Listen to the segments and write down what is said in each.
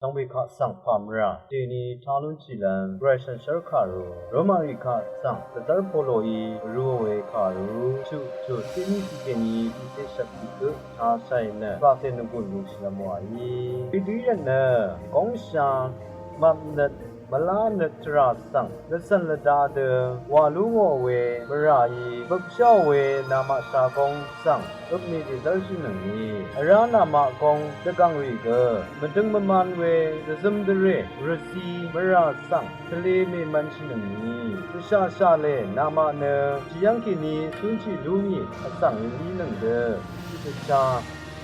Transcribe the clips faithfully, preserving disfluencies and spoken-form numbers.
Shvngbe kaq svng pà mvrà dèni tá lúnshìlv́m Gvray shànshér kàru Romarì kaq svng dvzv́r Poloí vrūò we kàru chuq chuq tiqní tiqkèní tiqcé shvt tiq gǿ tashàì nø vkvt nø gùn lúnshìlv́m wàí. Wedø í rvt nø góngsha mvpnøt mvlánøt tvrà svng lvcv̀n lvda dø wà lú ngò we mvràí bøpsháò we namaq shagóng svng øpni dèzv́rshìnøngí vrá namaq góng dvgv̀ngrì gø mvdøng mvman we dvzøm dvrè rvzi mvrà svng tvle mèmvnshìnøngí dvshaqshaqlè namaq nø shì yv́ng kèní cúnshì lú ngì vsvng èlínøng dø tiqdvchá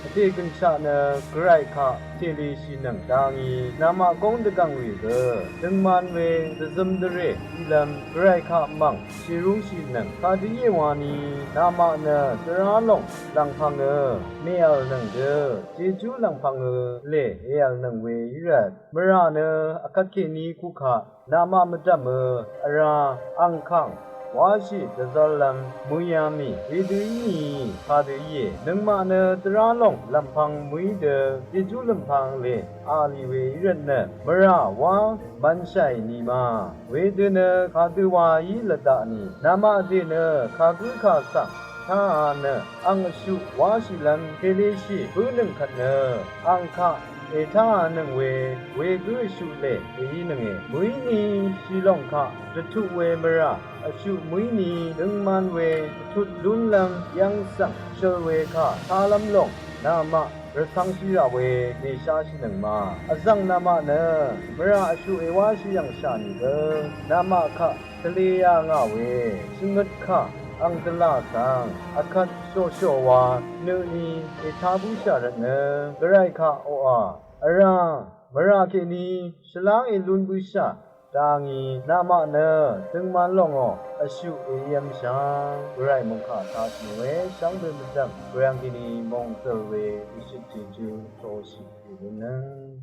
vdè gø̀nshaq nø Gvray kaq tèlèshìnøng dangí namaq góng dvgv̀ngrì gø døngman we dvzøm dvrè ílv́m Gvray kaq mv̀ng shèrúngshìnøng kadø íe wani namaq nø dvrá lòng lv̀ngpv̄ngø mèv̀lnøng dø jejú lv̀ngpv̄ngø lè èv̀lnøng we í rvt mvrà nø vkvt kèní kukaq namaq mvdv̀mø vrá angkàng wáshì dvzv́rlv́m mø̀í yá mì wedø íni kadø íe. Nøngmaq nø dvrá lòng lv̀mpv̄ng mø̀í dø jejú lv̀mpv̄ng lè a lì we í rvt nø mvrà wá mvnshàì ni ma wedø nø kadø waí lvdaq ni namaq vdè nø kagǿ kà svng táā nø ang vshuq wáshìlv́m tèleshì bǿnøng kvt nø ang kaq ètáānøng we wegǿ vshuq lè èínønge. Mø̀íni shìlòng kaq dvtuq we mvrà vshuq mø̀íni døngman we dvtut lúnlv́m yv́ng svng shøl we kà tálv́m lòng namaq rvcv̄ngshì rà we mèsháshìnøng ma. Vzv̀ng namaq nø mvrà vshuq èwáshì yv̀ngshà nìgø namaq kaq tvle yà ngà we shvngøt kà ang dvlà svng vkvt shòshò wa nø ni ètá bǿshà rvt nø Gvray kaq oqà vrá mvrà kèní shvlá èlún bǿshà dangí namaq nø døngman lòngò vshuq èyvmshà Gvray mòngkà tashìnøng we shvngbe mvdv̀m Gvray ang kèní mòngzø̀l we ìshøt jejú toshì èlúnnøng